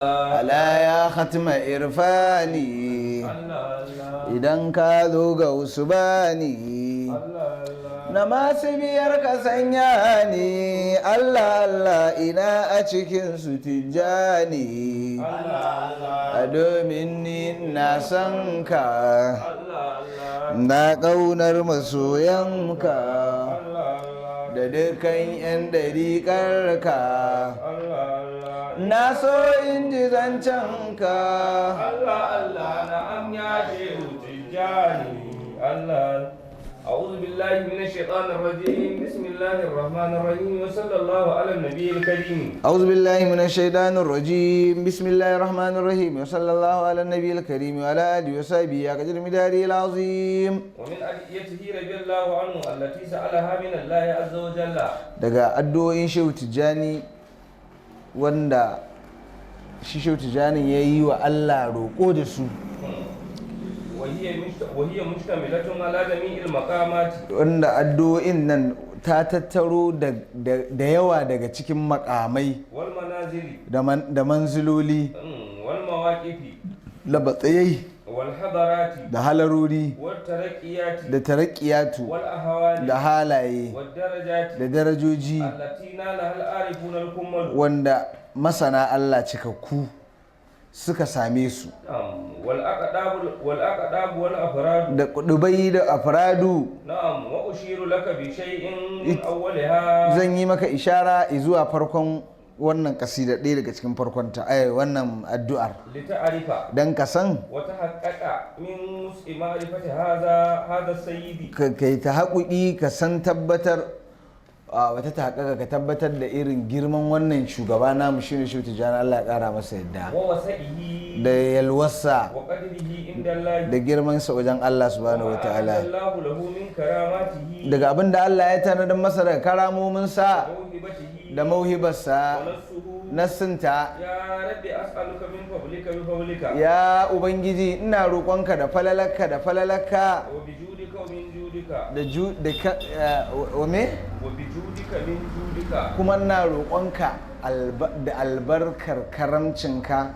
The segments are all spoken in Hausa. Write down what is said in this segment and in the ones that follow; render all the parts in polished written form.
Ala ya khatma irfani. Allah Allah. Idan ka zo ga usbani. Allah Allah. Na masu biyar ka sanya ni. Allah Allah, ina a cikin su Tijjani. Allah Allah. A domin ni na san ka. Allah Allah. Na ƙaunar masoyanka. Allah Allah. Da dukkan 'yan ɗariƙarka. Allah Allah. Na so in ji zancenka. Allah Allah, na'am ya Shehu Tijjani, Allah. أعوذ بالله من الشيطان الرجيم، بسم الله الرحمن الرحيم، وصلى الله على النبي الكريم. أعوذ بالله من الشيطان الرجيم، بسم الله الرحمن الرحيم، وصلى الله على النبي الكريم وعلى آله وصحبه يا قدر مداره العظيم. ومن أدعيته رضي الله عنه التي سألها من الله عز وجل. Daga addu'o'in Shehu Tijjani wanda shi Shehu Tijjani ya yi wa Allah roƙo da su. وهي مشتملة على جميع المقامات. Wanda addu'o'in nan ta tattaro da yawa daga cikin makamai. والمنازل. Da manziloli. والمواقف. Da matsayai. والحضارات. Da halarori. والترقيات. Da tarakkiyatu. والأهوال. Da halaye. والدرجات. Da darajoji. التي نالها العارفون الكمل. Wanda masana Allah cikakku suka same su. نعم، والأقطاب والأقطاب والأفراد. Da kudubai da afradu. نعم، وأشير لك بشيء من أولها. Zan yi maka ishara zuwa farkon wannan kasida, ɗaya daga cikin farkonta, ai wannan addu'ar. لتعرف. Dan ka san. وتحقق من وسع معرفة هذا السيد. Ka kai ta haƙuƙi, ka san tabbatar a wata ta haƙaƙa, ka tabbatar da irin girman wannan shugaba namu, shine Shehu Tijjani, Allah ya ƙara masa yadda. ووسعه. Da yalwarsa. وقدره عند الله. Da girmansa wajen Allah subhanahu وما wa ta'ala. أعد الله له من كراماته. Daga abin da Allah ya tanadar masa daga karamominsa. وموهبته. Da mauhibarsa. ونفسه. Nassinta. يا رب، أسألك من فضلك بفضلك. Ya Ubangiji, ina roƙonka da falalarka da falalarka. وبجودك ومن جودك. Da ju da ka wa me? وبجودك من جودك. Kuma ina roƙonka da albarkar karamcinka,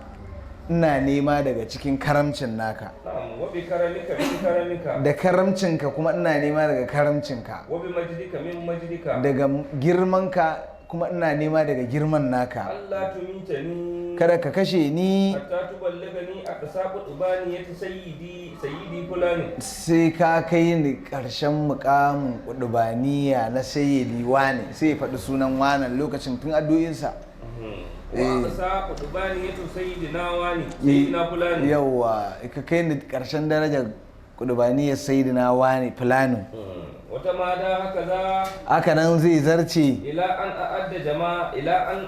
ina nema daga cikin karamcin naka. نعم، وبكرمك من كرمك. Da karamcinka, kuma ina nema daga karamcinka. وبمجدك من مجدك. Daga girmanka, kuma ina nema daga girman naka. ألا تميتني. Kada ka kashe ni. حتى تبلغني أقصى قطبانية سيدي فلان. Sai ka kai ni ƙarshen mukamin kudubaniya na sayyidi wane, sai ya faɗi sunan wanan lokacin tun addu'insa. وأقصى قطبانية سيدنا واني سيدنا فلان. Yawwa, ka kai ni ƙarshen darajar kudubaniyar sayyidina wane fulani. وتمادى هكذا. Haka nan zai zarce. إلى أن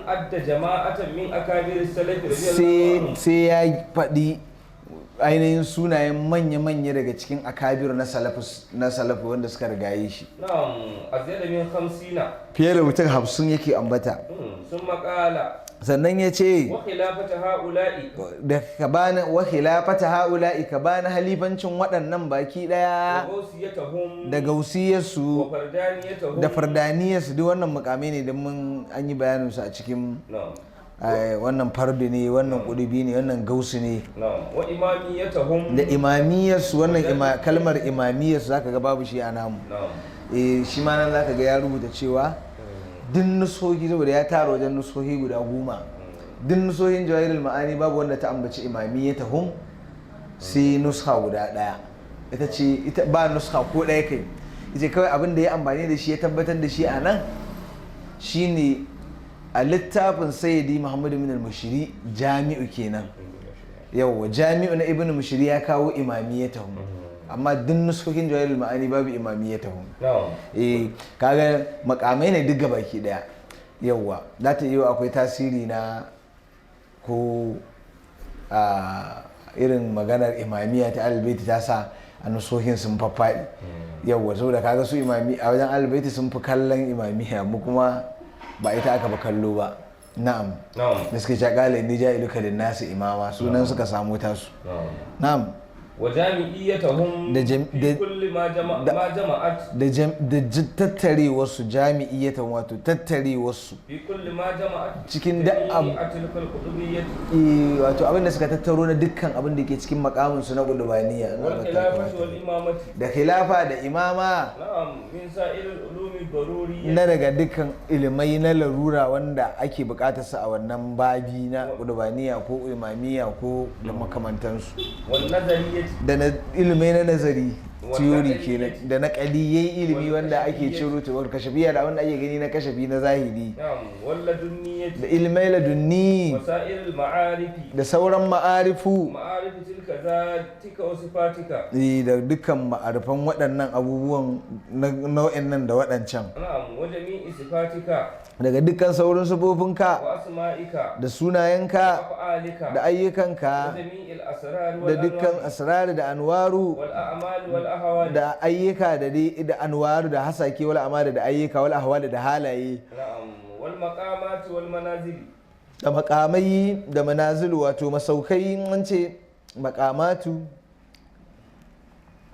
أدى جماعة من أكابر السلف رضي الله Sai عنهم. sai ya faɗi ainihin sunayen manya-manya daga cikin akabiru na salafu wanda suka rigaye shi. نعم، أزيد من 50. Fiye da mutum 50 yake ambata. ثم قال. Sannan ya ce. وخلافة هؤلاء. Da ka bani wa khilafata haula'i, ka bani halifancin waɗannan baki ɗaya. وغوثيتهم. Da gausiyarsu. وفردانيتهم. Da fardaniyarsu. Duk wannan mukamai ne don mun an yi bayanin su a cikin wannan fardu ne, wannan kudubi ne, wannan gausu ne. نعم، وإماميتهم. Da imamiyarsu. Wannan kalmar imamiyarsu zaka ga babu shi a namu. Eh, shi ma nan zaka ga ya rubuta cewa duk nusohi, saboda ya tara wajen nusohi guda 10, duk nusohin Jawahirul Ma'ani babu wanda ta ambaci imamiyyatahum sai nuska guda ɗaya. Ita ce ita ba nuska ko ɗaya kai. Ita kawai abin da ya amfani da shi ya tabbatar da shi a nan shine a littafin Sayyidi Muhammadu min al-Mushiri, Jami'u kenan. Yawwa, Jami'u na Ibn Mushiri ya kawo imamiyyatahum, amma duk nuskokin Jawahirul Ma'ani babu imamiyyatahum. Eh, kaga makamai ne duk gabaki daya. Yawwa, za ta iya akwai tasiri na ko a irin maganar imamiya ta Albaiti ta sa a nusohin sun faffaɗi. Yawwa, saboda kaga su imami a wajen Albaiti sun fi kallon imamiya, mu kuma ba ita aka ba kallo ba. Na'am. Da suke cewa qala inni ja'iluka lin-nasi imama, sunan suka samu tasu. Na'am. وجامعيتهم Da في كل ما جمع ما جمعت da tattarewarsu, jami'iyyatan, wato tattarewarsu في كل ما جمعت cikin duk جميع تلك القطبية. Wato abin da suka tattaro na dukkan abin da ke cikin makamin su na qudbaniya. والخلافة والإمامة. Da khilafa da imama. نعم، من سائر العلوم الضرورية. Na daga dukkan ilimai na larura wanda ake bukatarsa a wannan babi na qudbaniya ko imamiya ko da makamantansu. والنظرية. Da na ilimai na nazari, theory Wal kenan, da na kaliyai, ilimi wanda ake ciro ta kashafiya da wanda ake gani na kashafi na zahiri. نعم، واللدنية. Da ilimai ladunni. وسائر المعارف. Da sauran ma'arifu. معارف تلك ذاتك وصفاتك. Da dukkan ma'arifan waɗannan abubuwan na nau'in nan da waɗancan. نعم، وجميع صفاتك. Daga dukkan sauran sufofinka. وأسمائك. Da sunayenka. وأفعالك. Da ayyukanka. وجميع الأسرار Da dukkan والأنوار. asrari da anwaru. والأعمال والأهوال. Da ayyuka da dai da anwaru da hasake, wal amali, da ayyuka, wal ahwali, da halaye. نعم، والمقامات والمنازل. Da makamai da manazilu, wato masaukai. In an ce makamatu,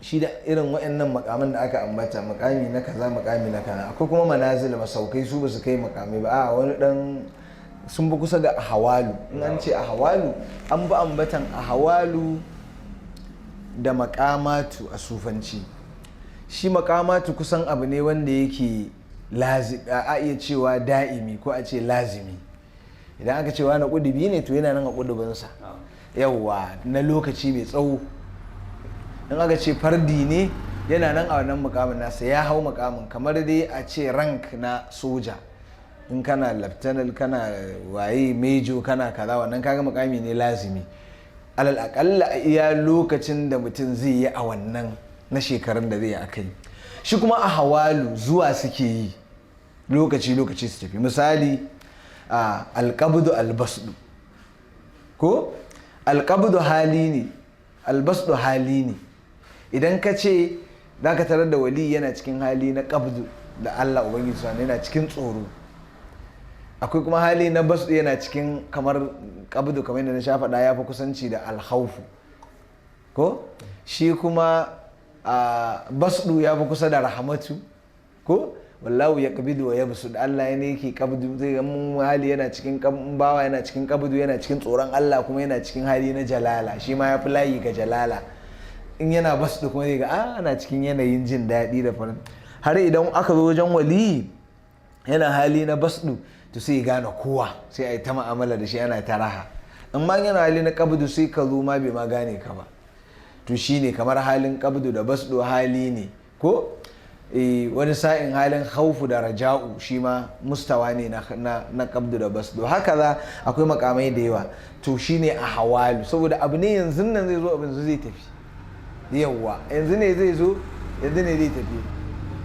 shi da irin waɗannan makaman da aka ambata, makami na kaza, makami na kaza. Akwai kuma manazil, masaukai, su ba su kai makamai ba, a wani dan sun bi kusa ga hawalu. In an ce a hawalu, an bi ambatan a hawalu da makamatu a sufanci. Shi makamatu kusan abu ne wanda yake a iya cewa da'imi ko a ce lazimi. Idan aka ce wani kudubi ne, to yana nan a kudubinsa, yawwa, na lokaci mai tsawo. In aka ce fardi ne, yana nan a wannan mukamin nasa, ya hau mukamin, kamar dai a ce rank na soja, in kana lieutenant, kana waye, major, kana kaza, wannan kaga mukami ne lazimi, alal akalla a iya lokacin da mutum zai yi a wannan na shekarun da zai yi a kai. Shi kuma a hawalu zuwa suke yi lokaci lokaci su tafi. Misali, a alqabdu, albasdu, ko alqabdu hali ne, albasdu hali ne. Idan ka ce za ka tarar da wali yana cikin hali na qabdu da Allah Ubangiji subhanahu, yana cikin tsoro. Akwai kuma hali na basdu, yana cikin kamar qabdu, kamar yadda na sha faɗa, ya fi kusanci da alhaufu, ko shi kuma a basdu ya fi kusa da rahamatu, ko wallahu ya kabidu wa yabsu, da Allah ne yake kabdu. Zai ga mun hali yana cikin bawa yana cikin kabdu, yana cikin tsoron Allah, kuma yana cikin hali na jalala, shi ma ya fi layi ga jalala. In yana basdu kuma zai ga ana cikin yanayin jin daɗi da farin. Har idan aka zo wajen wali yana hali na basdu, to sai ya gane kowa, sai a yi ta ma'amala da shi, ana ta raha. Amma yana hali na kabdu, sai ka zo ma bai ma gane ka ba. To shine kamar halin kabdu da basdu hali ne, ko wani sa'in halin haufu da raja'u shi ma mustawa ne na kabdu da basdu. Haka za akwai makamai da yawa. To shine a hawalu, saboda abu ne yanzu nan zai zo, abin zai tafi. Yawwa, yanzu ne zai zo, yanzu ne zai tafi.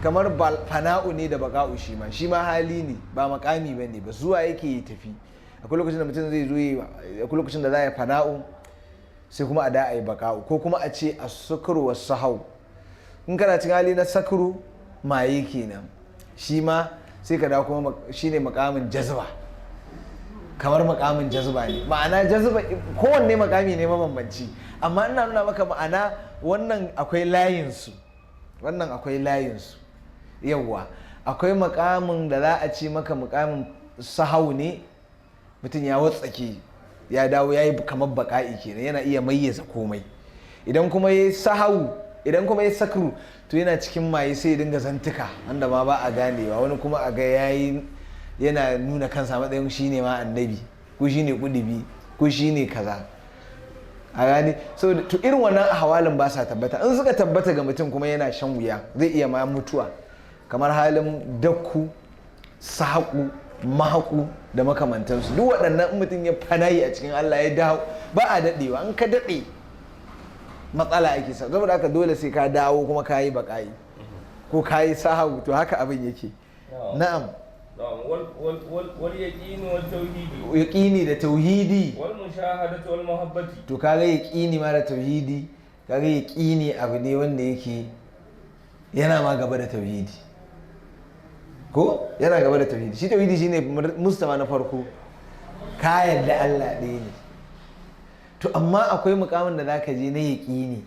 Kamar fana'u ne da baka'u, shi ma hali ne, ba makami ba ne ba, zuwa yake ya tafi. Akwai lokacin da mutum zai zo, akwai lokacin da za a yi fana'u, sai kuma a da a yi baka'u, ko kuma a ce a sukuru wa sahau. In kana cikin hali na sakuru, maye kenan, shi ma sai ka dawo kuma shine makamin jazba, kamar makamin jazba ne. Ma'ana jazba kowanne makami ne mabambanci, amma ina nuna maka ma'ana wannan akwai layinsu, wannan akwai layinsu. Yawwa, akwai makamin da za a ce maka makamin sahau ne, mutum ya watsake, ya dawo ya yi kamar baka'i kenan, yana iya mayyaza komai. Idan kuma ya yi sahau, idan kuma ya sakru, to yana cikin maye, sai ya dinga zantuka wanda ma ba a ganewa. Wani kuma a ga yayi yana nuna kansa matsayin shine ma annabi, ko shine kudubi, ko shine kaza, a gane. So to irin wannan ahwalin ba sa tabbata. In suka tabbata ga mutum kuma yana shan wuya, zai iya ma mutuwa, kamar halin dakku, sahaku, mahaku da makamantansu. Duk waɗannan in mutum ya fanayi a cikin Allah ya dawo, ba a daɗewa. In ka daɗe, matsala ake sa. Saboda haka dole sai ka dawo kuma ka yi baƙayi ko ka yi sahawu. To haka abin yake. Na'am. نعم، واليقين والتوحيد. Yaqini da tauhidi. والمشاهدة والمحبة. To kaga yaqini ma da tauhidi, kaga yaqini abu ne wanda yake yana ma gaba da tauhidi, ko yana gaba da tauhidi. Shi tauhidi shine mustawa na farko, ka yarda Allah ɗaya ne. To amma akwai mukamin da zaka je na yaqini.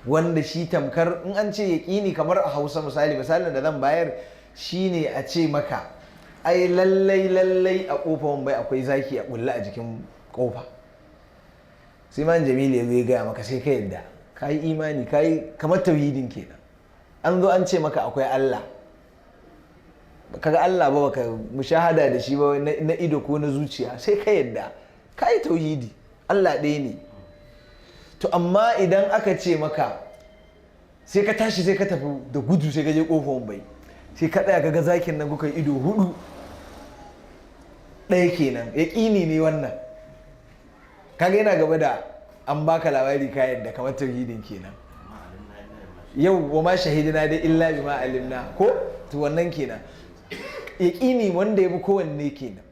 Wanda shi tamkar in an ce yaƙini, kamar a Hausa misali, misalin da zan bayar shine a ce maka ai lallai lallai a kofar bai akwai zaki a bulle a jikin kofa. Sai man Jamilu ya zo ya gaya maka, sai ka yadda, ka yi imani, ka yi kamar tauhidin kenan. An zo an ce maka akwai Allah, kaga Allah ba, baka mushahada da shi ba na ido ko na zuciya, sai ka yadda, ka yi tauhidi, Allah ɗaya ne. To amma idan aka ce maka, sai ka tashi, sai ka tafi da gudu, sai ka je kofar bai, sai ka tsaya, kaga zakin nan, kuka ido hudu, ɗaya kenan, yaƙini ne wannan. Kaga yana gaba da an baka labari ka yadda, kamar tauhidin kenan. Yau wa ma shahidina dai illa bima alimna ko, to wannan kenan, yaƙini wanda ya fi kowanne kenan.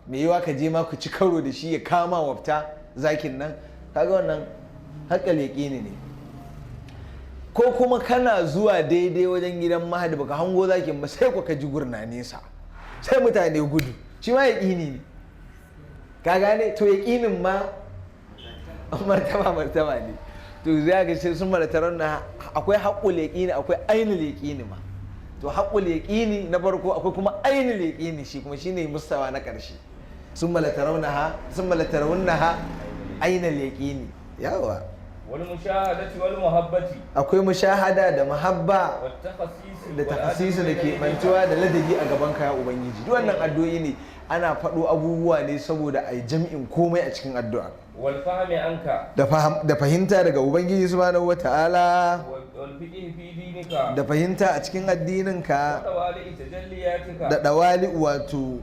Me yiwa ka je ma ku ci karo da shi, ya kama wafta zakin nan, kaga wannan haƙƙal yaƙini ne. Ko kuma kana zuwa daidai wajen gidan Mahadi, baka hango zakin ba, sai ku ka ji gurna nesa, sai mutane gudu, shi ma yaƙini ne. Ka gane? To yaƙinin ma martaba martaba ne. To za ka ce sun martarar na akwai haƙƙul yaƙini, akwai ainul yaƙini ma. To haƙƙul yaƙini na farko, akwai kuma ainul yaƙini, shi kuma shine mustawa na ƙarshe. Sun malatarawnaha, sun malatarawnaha ainul yaƙini. Yawa. Wal mushahadati wal muhabbati. Akwai mushahada da mahabba. Wat takhasisi. Da takhasisi, da keɓantuwa da ladabi a gaban kaya Ubangiji. Duk wannan addu'o'i ne, ana faɗo abubuwa ne saboda a yi jam'in komai a cikin addu'a. Wal fahmi anka. Da fahimta daga Ubangiji subhanahu wata'ala. Wal fiqhi fi dinika. Da fahimta a cikin addininka. Wa tawali tajalliyatika. Da ɗawali, wato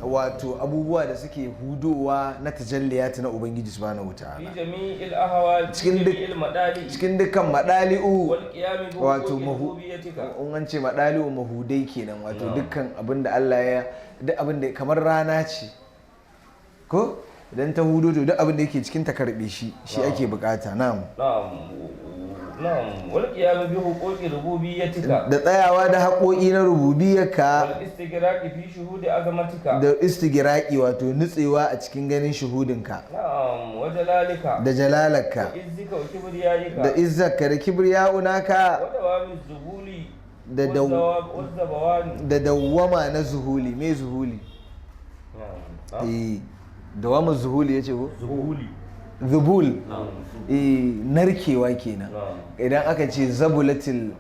wato abubuwa da suke hudowa na tajalliyati na Ubangiji subhanahu fi wata'ala. Jami'il ahwal. Cikin jami'il madali. Cikin dukkan madali'u. Wal qiyam bi Wato huquqi mahu rububiyyatika. In an ce madali'u, mahudai kenan, wato Na'am. dukkan abin da Allah ya, duk abin da kamar rana ce ko idan ta hudo, to duk abin da yake cikin ta karbe shi, shi Na'am. ake bukata, na'am. Na'am, wal qiyam bi huquqi rububiyyatika. Da tsayawa da haƙoƙi na rububiyarka. Wal istighraqi fi shuhudi azamatika. Da istigiraki, wato nutsewa a cikin ganin shuhudinka. Na'am, wa jalalika. Da jalalarka. Wa izzika wa kibriyaika. Da izzarka da kibriya'unaka. Wa dawami zuhuli. Da Wazzabawani. Da dawwama na zuhuli. Me zuhuli? Na'am. Eh, dawama zuhuli yace ko? Zuhuli. Zubul. Na'am. Eh, narkewa kenan. Na'am. Idan aka ce zabulatil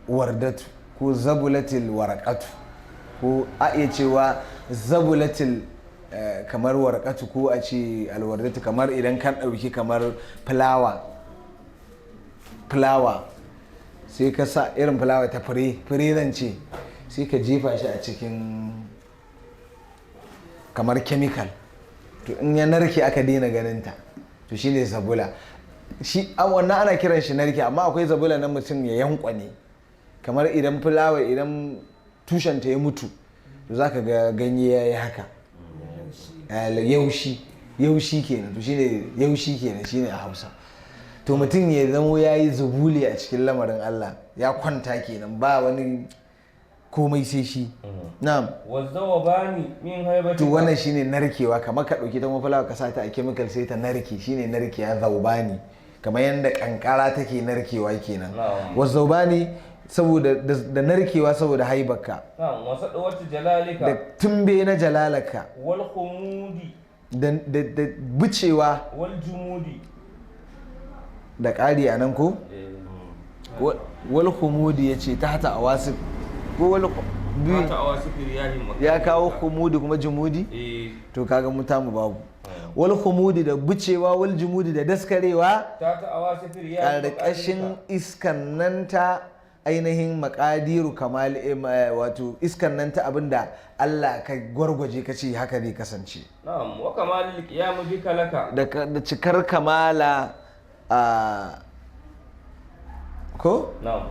wardatu ko zabulatil warqatu, ko a iya cewa zabulatil kamar warqatu, ko a ce alwardatu, kamar idan kan ɗauki kamar fulawa, fulawa sai ka sa irin fulawa ta fure, fure zan ce, sai ka jefa shi a cikin kamar chemical, to in ya narke aka daina ganin ta, to shine zabula. Shi a wannan ana kiran shi narke, amma akwai zabula na mutum ya yankwane, kamar idan fulawa, idan tushen ta ya mutu, to zaka ga ganye ya yi haka. Yaushi, yaushi kenan. To shine yaushi kenan, shine a Hausa. To mutum ya zamo ya yi zubuli a cikin lamarin Allah, ya kwanta kenan, ba wani komai sai shi. Na'am. Wazzawabani min haibatika. To wannan shine narkewa, kamar ka ɗauki ta mafulawa ka sa ta a chemical sai ta narke, shine narkewa, zaubani, kamar yadda kankara take narkewa kenan. Na'am. Wazaubani saboda da narkewa saboda haibarka. Na'am, wa sadawati jalalika. Da tumbe na jalalaka. Wal khumudi. Da bucewa. Wal jumudi. Da ƙari a nan ko. Wal humudi ya ce tahta awasif ko wal biyu. Mata awasif riyahin. Ya kawo humudi kuma jumudi. Eh. To kaga mu tamu babu wal humudi, da bucewa, wal jumudi, da daskarewa. Tata awasif riyahin. Ƙarƙashin iskan nan ta ainihin makadiru kamal, wato iskan nan ta abinda Allah ka gwargwaje ka ce haka zai kasance. Na'am, wa kamalil qiyam bika laka. Da cikar kamala a ko. Na'am.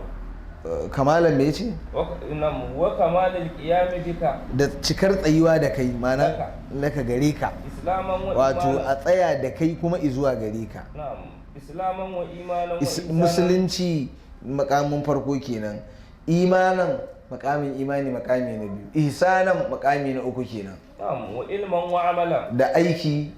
Kamalan me ce? Na'am, wa kamalil qiyam bika. Da cikar tsayuwa da kai, mana Laka. Laka, gare ka. Islaman wa Wato imanan. a tsaya da kai kuma izuwa gare ka. Na'am, islaman wa imanan wa ihsanan. Musulunci makamin farko kenan, imanan makamin imani makami na biyu, ihsanan makami na uku kenan. Na'am, wa ilman wa amalan. Da aiki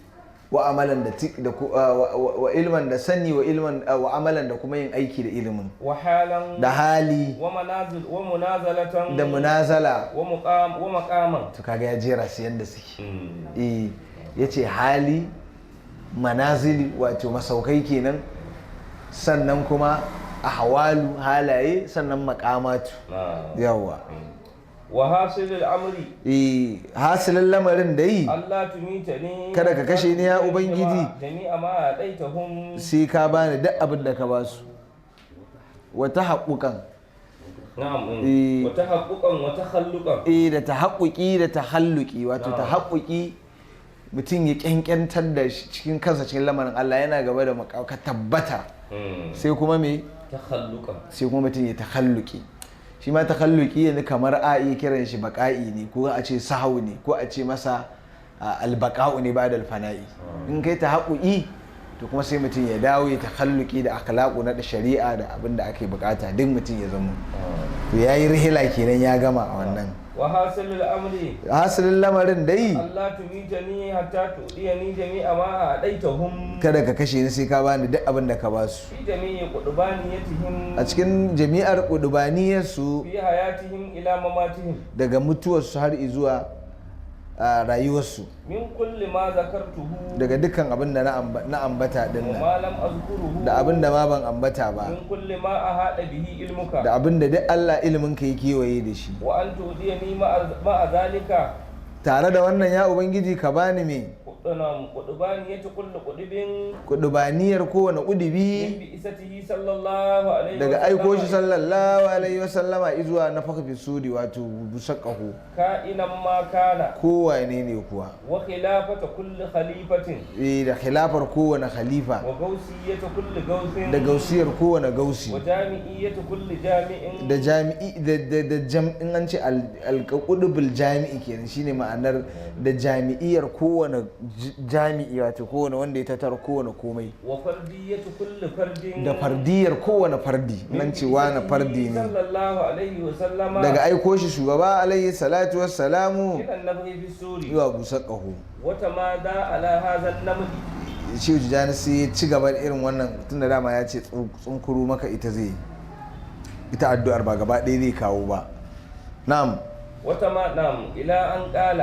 Wa amalan da da wa ilman da sani, wa ilman wa amalan da kuma yin aiki da ilimin. وحالا. Da hali. ومنازل ومنازلة. Da munazala. ومقام ومقاما. To kaga ya jera su yanda suke. Eh, yace hali, manazili, wato masaukai kenan, sannan kuma ahwalu, halaye, sannan makamatu. نعم. Yawa. وحاصل الأمر Eh, hasilin lamarin da yi ألا تميتني Kada ka kashe ni ya Ubangiji. جميع ما أعطيتهم. Sai ka bani duk abin da ka ba su wata haƙuƙan. نعم. إيه. وتحققا وتخلقا. Eh, da ta haƙuƙi da ta halluƙi, wato ta haƙuƙi mutum ya ƙyanƙyantar da shi cikin kansa cikin lamarin Allah, yana gaba da ka tabbata, sai kuma me? تخلقا. Sai kuma mutum ya takhalluki. Shi ma takhalluki yanzu kamar a iya kiran shi baƙa'i ne, ko a ce sahau ne, ko a ce masa albaqa'u ne ba da alfana'i. In kai ta haƙuƙi, to kuma sai mutum ya dawo ya takhalluki da akhlaqu na da shari'a da abin da ake bukata, duk mutum ya zama to yayi rihila kenan, ya gama a wannan. وحاصل الأمر Hasilin lamarin dai ألا تميتني حتى تؤتيني جميع ما أعطيتهم. Kada ka kashe ni sai ka bani duk abin da ka ba su في جميع قربانيتهم. a cikin jami'ar ƙudubaniyarsu في حياتهم إلى مماتهم. daga mutuwarsu har izuwa rayuwarsu. من كل ما ذكرته. Daga dukkan abin da na ambata din nan. وما لم أذكره. Da abin da ma ban ambata ba. من كل ما أحاط به علمك. Da abin da duk Allah ilimin ka ya kewaye da shi. وأن تؤتيني مع ذلك Tare da wannan, ya Ubangiji, ka bani me? نعم، قربانية كل قطب. Kudubaniyar kowane من kudubi بئسته صلى الله عليه daga aiko shi وسلم sallallahu alaihi wasallama izuwa na fakfi sudi, wato busar ƙaho. كائنا ما كان. Kowane ne kuwa. وخلافة كل خليفة. Eh, da khilafar kowane khalifa. وغوثية كل غوث. Da gausiyar kowane gausi. وجامعية كل جامع. Da jami'i da jam'in, an ce alƙudubul jami'i kenan, shine ma'anar da jami'iyar kowane jami'i, wato kowane wanda ya tattara kowane komai. وفردية كل فرد. Da fardiyar kowane fardi, nan ce wani fardi ne. صلى الله عليه وسلم Daga aiko shi shugaba alaihi salatu wassalamu إلى النفخ في السور. zuwa busar ƙaho. وتمادى على هذا النمط. Shehu Tijjani sai ya ci gaba da irin wannan, tunda dama ya ce tsunkuru maka ita zai yi. Ita addu'ar ba gaba ɗaya zai kawo ba. Na'am. وتما نعم، إلى أن قال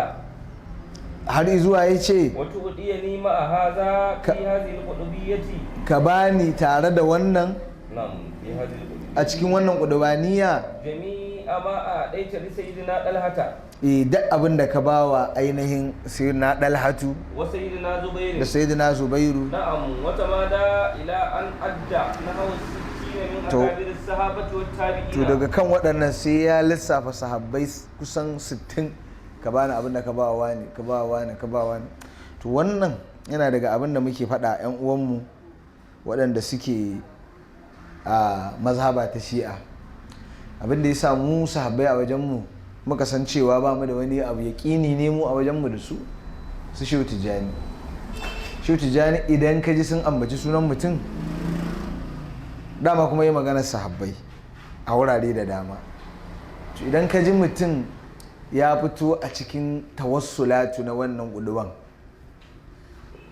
Har zuwa ya ce وتؤتيني مع هذا في هذه القطبية. Ka bani tare da wannan نعم، في هذه القطبية a cikin wannan ƙudubaniya جميع ما أعطيت لسيدنا طلحة. e duk abin da ka bawa ainihin sayyidina Dalhatu وسيدنا زبير. da sayyidina Zubairu. نعم، وتمادى إلى أن أدى نحو الستين من أكابر الصحابة والتابعين. To daga kan waɗannan sai ya lissafa sahabbai kusan 60, ka bani abin da ka ba wani, ka ba wani, ka ba wani. To wannan yana daga abin da muke faɗa 'yan uwanmu waɗanda suke a mazhaba ta Shi'a. Abin da ya sa mu sahabbai a wajenmu muka san cewa ba mu da wani abu yaƙini ne mu a wajenmu da su su Shehu Tijjani. Shehu Tijjani, idan ka ji sun ambaci sunan mutum, dama kuma yi maganar sahabbai a wurare da dama, to idan ka ji mutum ya fito a cikin tawassulatu na wannan guduwan,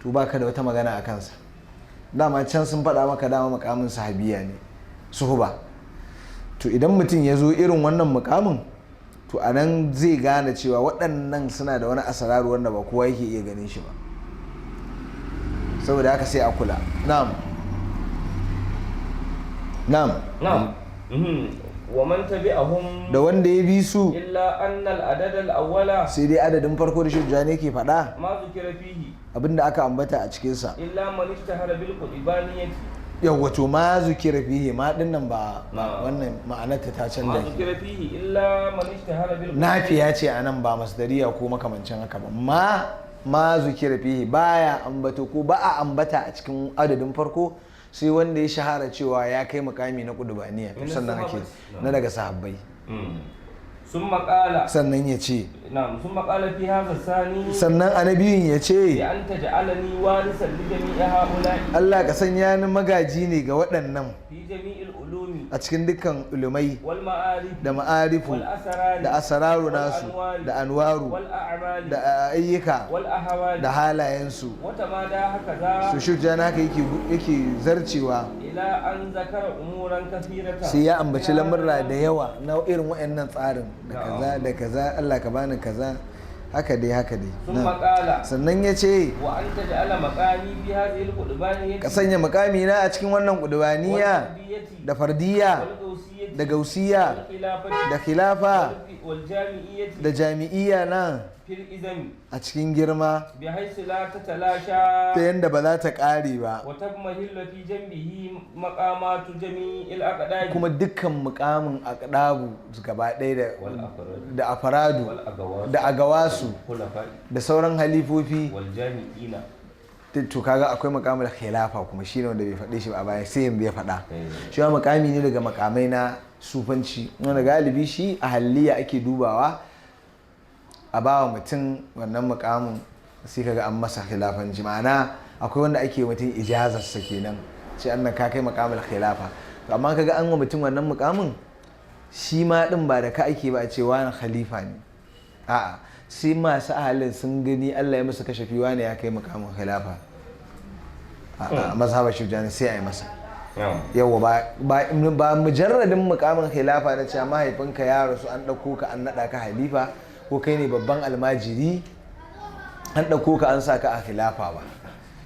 to baka da wata magana a kansa. Dama can sun faɗa maka dama mukamin sahabiya ne, suhuba. To idan mutum ya zo irin wannan mukamin, to a nan zai gane cewa waɗannan suna da wani asararu wanda ba kowa yake iya ganin shi ba. Saboda haka sai a kula. Na'am, na'am. نعم، ومن تبعهم. Da wanda ya bi su. إلا أن العدد الأول Sai dai adadin farko da Shujjani yake faɗa ما ذكر فيه abinda aka ambata a cikinsa إلا من اشتهر بالقربانية. Yawwa, to ma zukira fihi, ma dinnan ba Na'am. wannan ma'anarta ta ما canza. ذكر فيه إلا من اشتهر بالقربانية. Nafiya ce a nan, ba masdariya ko makamancin haka ba. Ma zukira fihi, baya ambato ko ba a ambata a cikin adadin farko sai wanda ya shahara cewa ya kai mukami na kudubaniya. Min Sannan ake sahabati. na daga sahabbai. ثم قال Sannan ya ce نعم ثم قال في هذا الثاني Sannan annabiyun ya ce, بأن تجعلني وارثا لجميع هؤلاء Allah ka sanya ni magaji ne ga waɗannan في جميع العلوم a cikin dukkan ulumai والمعارف da ma'arifu والأسرار da asararu nasu da anwaru والأعمال da ayyuka والأحوال da halayensu. وتمادى هكذا Su shujja haka yake zarcewa إلى أن ذكر أمورا كثيرة sai ya ambaci lamurra da yawa na irin waɗannan tsarin da kaza da kaza, Allah ka bani kaza, haka dai haka dai. ثم Na'am. قال Sannan ya ce, وأن تجعل مقامي في هذه القربانية ka sanya mukami na a cikin wannan kudubaniya والفردية da fardiya والغوثية da gausiya والخلافة da khilafa والجامعية da jami'iyya nan في الإزم a cikin girma بحيث لا تتلاشى ta yadda ba za ta ƙare ba, وتضمحل في جنبه مقامات جميع الأقدام kuma dukkan mukamin aqdabu gaba ɗaya da والأفراد da afaradu والأغواص da agawasu والخلفاء da sauran halifofi. والجامعين. To kaga akwai mukamul khilafa kuma, shine wanda bai faɗe shi ba a baya, sai yanzu ya faɗa. Shi ma mukami ne daga makamai na sufanci wanda galibi shi a halliya ake dubawa a bawa mutum wannan mukamin, sai kaga an masa khilafanci. Ma'ana akwai wanda ake mutum ijazarsa kenan, ce annan ka kai mukamul khilafa. To amma kaga an wa mutum wannan mukamin, shi ma din ba da ka ake ba a ce wani khalifa ne, a'a, sai masu ahalin sun gani, Allah ya musu kashafi, wani ya kai mukamin khilafa a mazhabar shujani, sai a yi masa. نعم Yawa, ba mujarradin mukamin khilafa na cewa mahaifinka ya rasu an ɗauko ka an naɗa ka halifa, ko kai ne babban almajiri an ɗauko ka an sa ka a khilafa ba,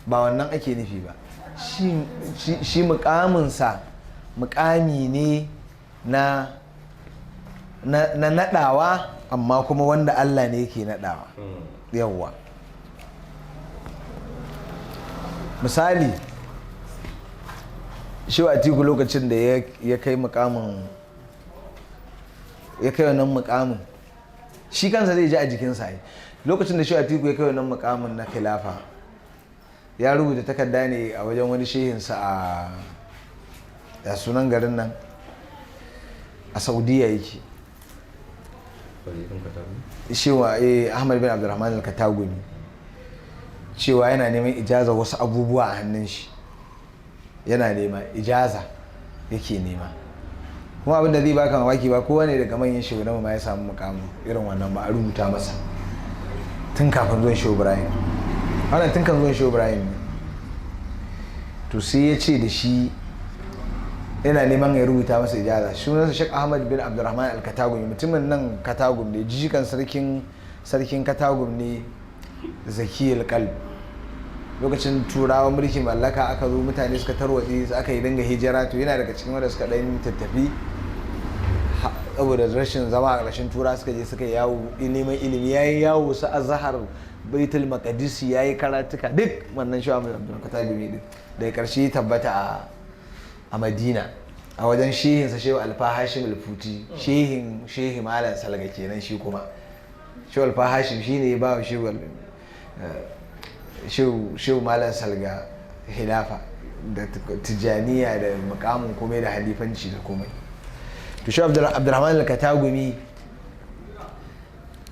ba wannan ake nufi ba. Shi mukaminsa mukami ne na naɗawa, amma kuma wanda Allah ne yake naɗawa. Yawwa, misali shi Atiku lokacin da ya kai mukamin, ya kai wannan mukamin, shi kansa zai ji a jikinsa ai. Lokacin da shi Atiku ya kai wannan mukamin na khilafa, ya rubuta takarda ne a wajen wani shehinsa a ya sunan garin nan, a Saudiya yake, cewa Ahmad bin Abdulrahman al-Katagumi, cewa yana neman ijaza wasu abubuwa a hannun shi, yana nema ijaza yake nema. Kuma abin da zai baka mamaki, ba kowa ne daga manyan shugaban ma ya samu mukamin irin wannan ba a rubuta masa tun kafin zuwan Shehu Ibrahim. Wannan tun kan zuwan Shehu Ibrahim ne. To sai ya ce da shi yana neman ya rubuta masa ijaza. Sunansa Sheikh Ahmad bin Abdulrahman Al-Katagumi, mutumin nan Katagum ne, jikan sarkin Katagum ne, Zakiyul Qalb. Lokacin Turawa mulkin mallaka aka zo, mutane suka tarwatse, aka yi dinga hijira. To yana daga cikin wanda suka dan tattafi saboda rashin zama a ƙarshen Tura, suka je suka yawo neman ilimi. Yayi yawo su Azhar, Baitul Maqdis, yayi karatuka duk wannan. Shi Ahmad Abdul Katagumi din daga ƙarshe tabbata a Madina a wajen shehinsa Shehu Alfa Hashim Alfuti, shehin Shehi Malam Salga kenan. Shi kuma Shehu Alfa Hashim shine ya ba wa Shehu Malam Salga khilafa da Tijaniya da mukamin komai da halifanci da komai. To Shehu Abdulrahman Al-Katagumi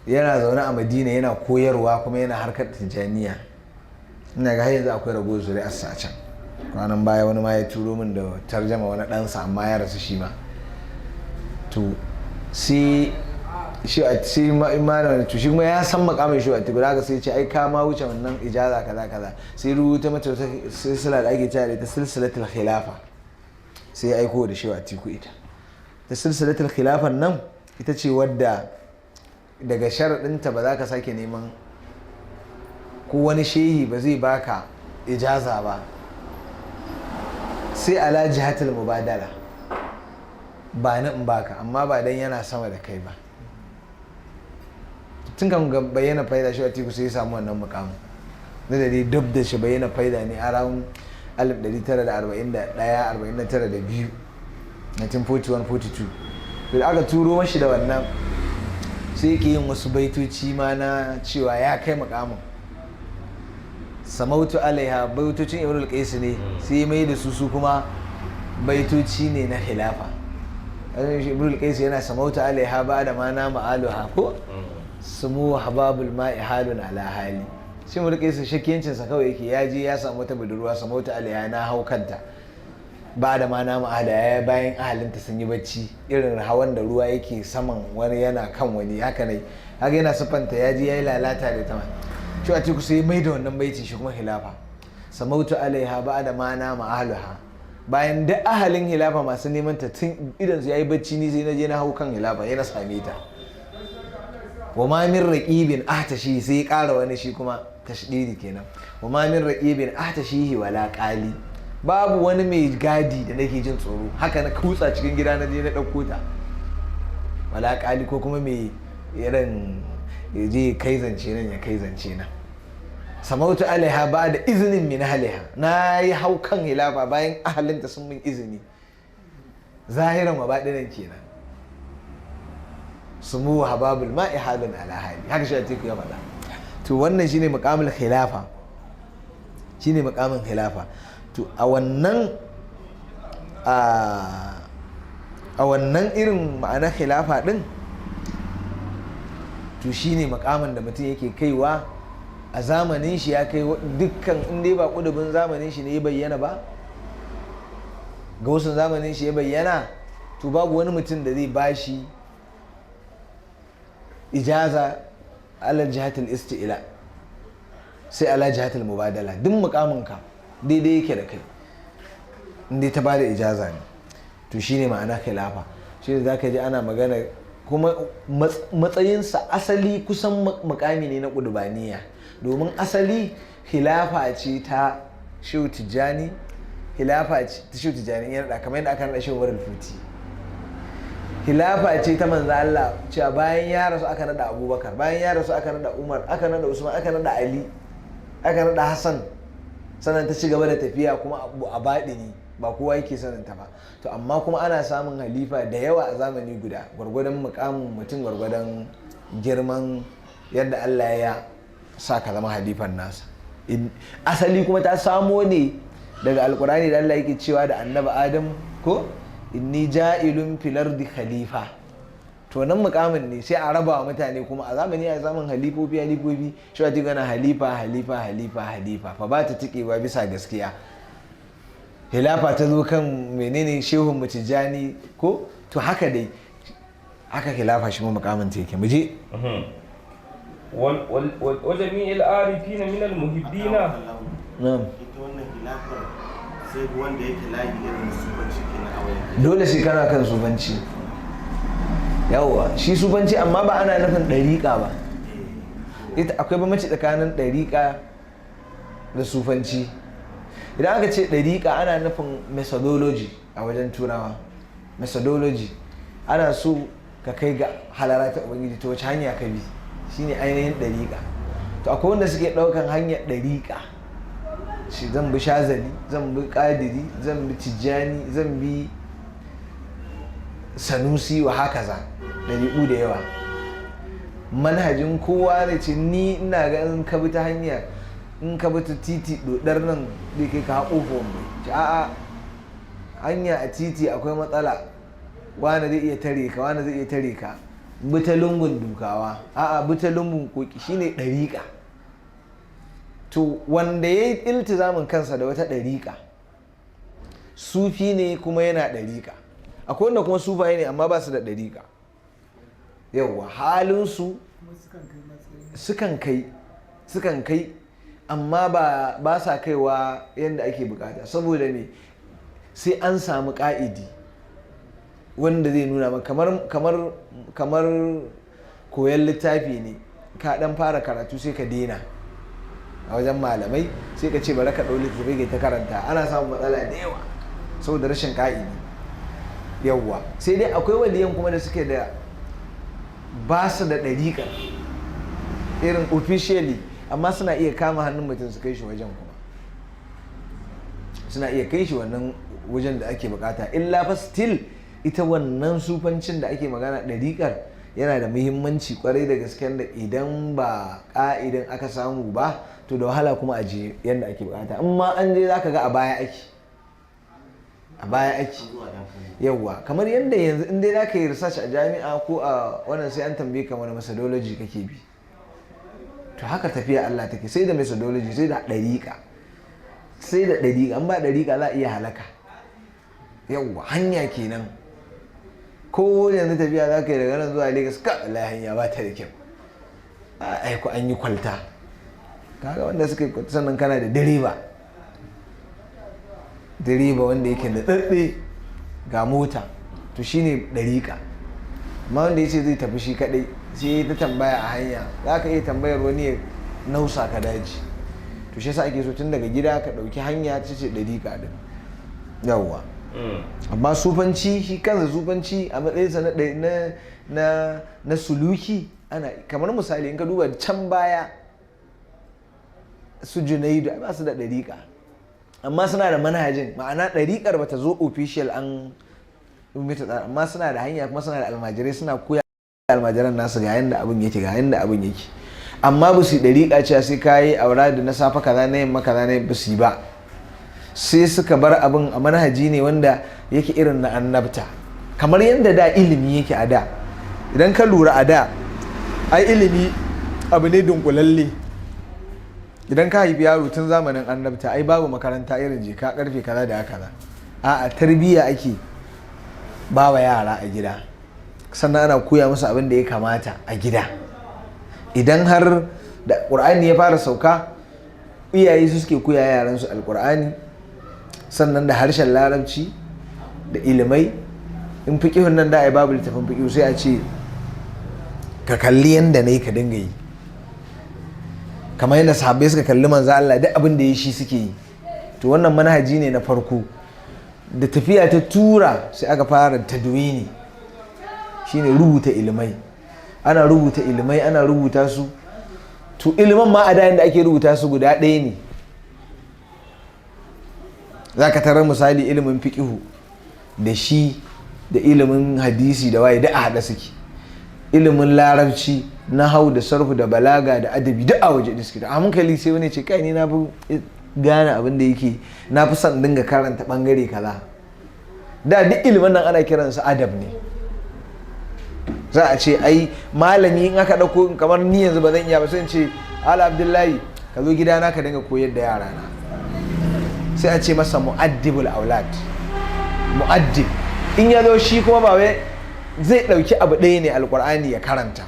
yana zaune a Madina, yana koyarwa kuma yana harkar Tijaniya. Ina ga har yanzu akwai rago zuri'arsa a can. Kwanan baya wani ma ya turo min da tarjama wani ɗansa, amma ya rasu shi ma. To sai shi a sai malam, to shi kuma ya san makamin shi a tibu haka, sai ce ai ka ma wuce wannan ijaza kaza kaza. Sai rubuta mata wata silsila da ake cewa da ita silsilatul khilafa, sai ya aiko da shi a Tiku ita. Ta silsilatul khilafan nan ita ce wadda daga sharaɗinta ba za ka sake neman ko wani shehi ba zai baka ijaza ba sai ala jihatul mubadala, ba ni in baka, amma ba dan yana sama da kai ba. Tun kan bayyana faida shi Atiku sai ya samu wannan mukamin da dai dab da shi bayyana faida ne a ran 1941, 49 da biyu, 1941, 42. Da aka turo mashi da wannan, sai yake yin wasu baitoci ma na cewa ya kai mukamin. Samautu alaiha, baitocin Imrul Qais ne, sai mai da su kuma baitoci ne na khilafa. Imrul Qais yana samautu alaiha ba da ma na ma'aluha ko Sumu hababul ma'i halun ala hali. Shi mu rike su shakiyancin sa kawai yake, ya je ya samu wata budurwa, samauta alaiha, na hau kanta, ba da ma nama ahla ya, bayan ahalinta sun yi bacci, irin hawan da ruwa yake saman wani yana kan wani, haka ne. Haka yana siffanta ya je ya yi lalata da ita ma. Shi a teku sai mai da wannan baiti shi kuma hilafa, samautu alaiha ba da ma nama ahluha, bayan duk ahalin hilafa masu neman ta tun idan su yayi bacci, ni sai na je na hau kan hilafa ya na same ta. Wa ma min raqibin ahtashi, sai ya ƙara wani shi kuma tashdidi kenan. Wa ma min raqibin ahtashihi wala qali, babu wani mai gadi da nake jin tsoro, haka na kutsa cikin gida na je na ɗauko ta. Wala qali, ko kuma mai irin ya je kai zance nan ya kai zance nan. Samautu alaiha ba da izinin min ahliha, na yi hau kan hilafa bayan ahalinta sun min izini, zahiran wa baɗinan kenan. Sumu hababul ma'i halun ala hali, haka shi Atiku ya faɗa. To wannan shine muqamul khilafa, shine muqamin khilafa. To a wannan irin ma'anar khilafa din, to shine muqamin da mutum yake kaiwa a zamanin shi, ya kai dukkan in dai ba kudubin zamanin shi ne ya bayyana ba, gausun zamanin shi ya bayyana, to babu wani mutum da zai bashi ijaza ala jihatul isti'la, sai ala jihatul mubadala. Duk mukaminka daidai yake da kai in dai ta bada ijaza ne. To shine ma'ana khilafa, shine zaka ji ana magana kuma matsayinsa asali kusan mukami ne na kudubaniya, domin asali khilafa ce ta Shehu Tijjani, khilafa ce ta Shehu Tijjani ya naɗa, kamar yadda aka naɗa Shehu Umar Futi. Khilafa ce ta manzo Allah, cewa bayan ya rasu aka naɗa Abubakar, bayan ya rasu aka naɗa Umar, aka naɗa Usman, aka naɗa Ali, aka naɗa Hassan, sannan ta ci gaba da tafiya kuma abu a baɗini ba kowa yake sanin ta ba. To amma kuma ana samun halifa da yawa a zamani guda, gwargwadon mukamin mutum, gwargwadon girman yadda Allah ya sa ka zama halifan nasa. Asali kuma ta samo ne daga Alkurani da Allah yake cewa da Annabi Adam ko inni ja'ilun fil ardi khalifa. To nan mukamin ne sai a raba wa mutane kuma a zamani a samun halifofi halifofi. Shi wata gana halifa halifa halifa halifa fa ba ta tikewa bisa gaskiya. Hilafa ta zo kan menene, Shehun Mutijani ko. To haka dai haka khilafa shi ma mukamin ta yake. Mu je. وجميع العارفين من المحبين. Na'am. Ita wannan khilafar sai wanda yake layi irin sufanci kenan a wayan? Dole sai kana kan sufanci. Yawwa, shi sufanci amma ba ana nufin ɗariƙa ba. Ita akwai bambanci tsakanin ɗariƙa da sufanci. Idan aka ce ɗariƙa, ana nufin methodology a wajen Turawa. Methodology, ana so ka kai ga halara ta Ubangiji, ta wace hanya ka bi, shine ainihin ɗariƙa. To akwai wanda suke ɗaukan hanyar ɗariƙa, shi zan bi Shazali, zan bi Ƙadiri, zan bi Tijjani, zan bi Sanusi, wa hakaza, ɗariƙu da yawa. Manhajin kowa da ce ni ina ga in ka bi ta hanya, in ka bi ta titi dodar nan zai kai ka haƙo mai ce a'a, hanya a titi akwai matsala, wani zai iya tare ka, wani zai iya tare ka, bi ta lungun Dukawa, a'a, bi ta lungun Koki, shine ɗariƙa. To wanda ya yi iltizamin kansa da wata ɗariƙa, sufi ne kuma yana ɗariƙa. Akwai wanda kuma sufaye ne amma ba su da ɗariƙa. Yawwa, halinsu sukan kai amma ba sa kaiwa yadda ake bukata, saboda me? Sai an samu ka'idi wanda zai nuna maka. Kamar koyon littafi ne, ka dan fara karatu sai ka daina a wajen malamai, sai ka ce bari ka ɗau littafi kai ta karanta. Ana samun matsala da yawa saboda rashin ka'idi. Yawwa, sai dai akwai waliyan kuma da suke da ba su da ɗariƙa irin officially, amma suna iya kama hannun mutum su kai shi wajen, kuma suna iya kai shi wannan wajen da ake bukata. Illa fa still ita wannan sufancin da ake magana, ɗariƙar, yana da muhimmanci kwarai da gaske, da idan ba ƙa'idan aka samu ba, to da wahala kuma a je yadda ake bukata. In ma an je, zaka ga a baya ake. A baya ake. Zuwa dan kallo. Yawwa, kamar yadda yanzu in dai zaka yi research a jami'a ko a wannan, sai an tambaye ka wani methodology kake bi. To haka tafiya Allah take, sai da methodology, sai da ɗariƙa, sai da ɗariƙa. An ba ɗariƙa za a iya halaka. Yawwa, hanya kenan. Ko yanzu tafiya za ka yi daga nan zuwa Lagos, ka wallahi hanya ba ta da kyau, ai ko an yi kwalta, kaga wanda suka yi kwalta. Sannan kana da direba, direba wanda yake da tsatse ga mota, to shine ɗariƙa. Amma wanda ya ce zai tafi shi kaɗai, sai ta tambaya a hanya, za ka iya tambayar wani ya nausa ka daji. To shi yasa ake so tun daga gida ka ɗauki hanya ta ce ɗariƙa ɗin. Yawwa. Amma sufanci, shi kansa sufanci a matsayinsa na suluki, ana kamar misali in ka duba can baya, su Junaidu ai ba su da ɗariƙa, amma suna da manhajin. Ma'ana ɗariƙar bata zo official an mita tsara, amma suna da hanya, kuma suna da almajirai, suna koya almajiran nasu ga yanda abin yake, ga yanda abin yake. Amma ba su yi ɗariƙa cewa sai ka yi aura da na safe kaza, na yamma kaza, na ba su yi ba. Sai suka bar abin a manhaji ne wanda yake irin na annabta, kamar yadda da ilimi yake a da. Idan ka lura, a da ai ilimi abu ne dunkulalle. Idan ka haifi yaro tun zamanin annabta, ai babu makaranta irin je ka karfe kaza da kaza. A'a, tarbiyya ake ba wa yara a gida, sannan ana koya musu abin da ya kamata a gida. Idan har da ƙur'ani ya fara sauka, iyaye su suke koya yaransu alƙur'ani, sannan da harshen Larabci da ilimai. In fiƙihun nan da ai babu littafin fiƙihu, sai a ce ka kalli yanda na yi ka dinga yi, kamar yadda sahabbai suka kalli manzo Allah, duk abin da ya shi suke yi. To wannan manhaji ne na farko. Da tafiya ta tura, sai aka fara tadwini, shine rubuta ilimai. Ana rubuta ilimai, ana rubuta su. To iliman ma a da da ake rubuta su guda ɗaya ne. Za ka tarar misali ilimin fiƙihu da shi da ilimin hadisi da waye duk a haɗe suke. Ilimin Larabci na hau da sarfu da balaga da adabi duk a waje da suke. A hankali sai wani ce, "Kai, ni na fi gane abin da yake, na fi son dinga karanta bangare kaza." Da duk ilimin nan ana kiransa adab ne. Za a ce ai malami in aka ɗauko, kamar ni yanzu ba zan iya ba, sai in ce, "Ala Abdullahi, ka zo gidana ka dinga koyar da yara na." Sai a ce masa mu'addibul aulad, mu'addib. In ya zo shi kuma ba wai zai ɗauki abu ɗaya ne, Alƙur'ani ya karanta.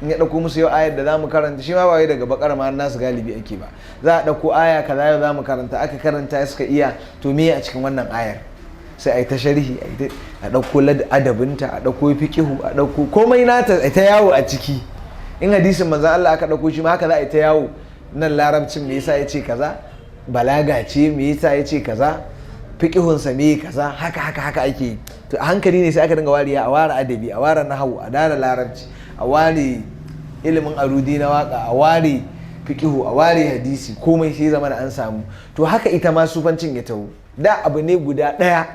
In ya ɗauko musu yau ayar da za mu karanta, shi ma ba wai daga Bakara ma nasu galibi ake ba. Za a ɗauko aya kaza yau za mu karanta, aka karanta suka iya, to me a cikin wannan ayar? Sai a yi ta sharhi, a ɗauko adabinta, a ɗauko fiqihu, a ɗauko komai nata, a ta yawo a ciki. In hadisin manzon Allah aka ɗauko, shi ma haka za a yi ta yawo. Nan Larabcin me yasa ya ce kaza? Balaga ce. Me yasa ya ce kaza? Fiqihunsa me kaza? Haka haka haka ake yi. To a hankali ne sai aka dinga wariya, a ware adabi, a ware nahawu, a dara Larabci, a ware ilimin arudi na waka, a ware fiqihu, a ware hadisi, komai sai zama da an samu. To haka ita ma sufancin ya taho. Da abu ne guda ɗaya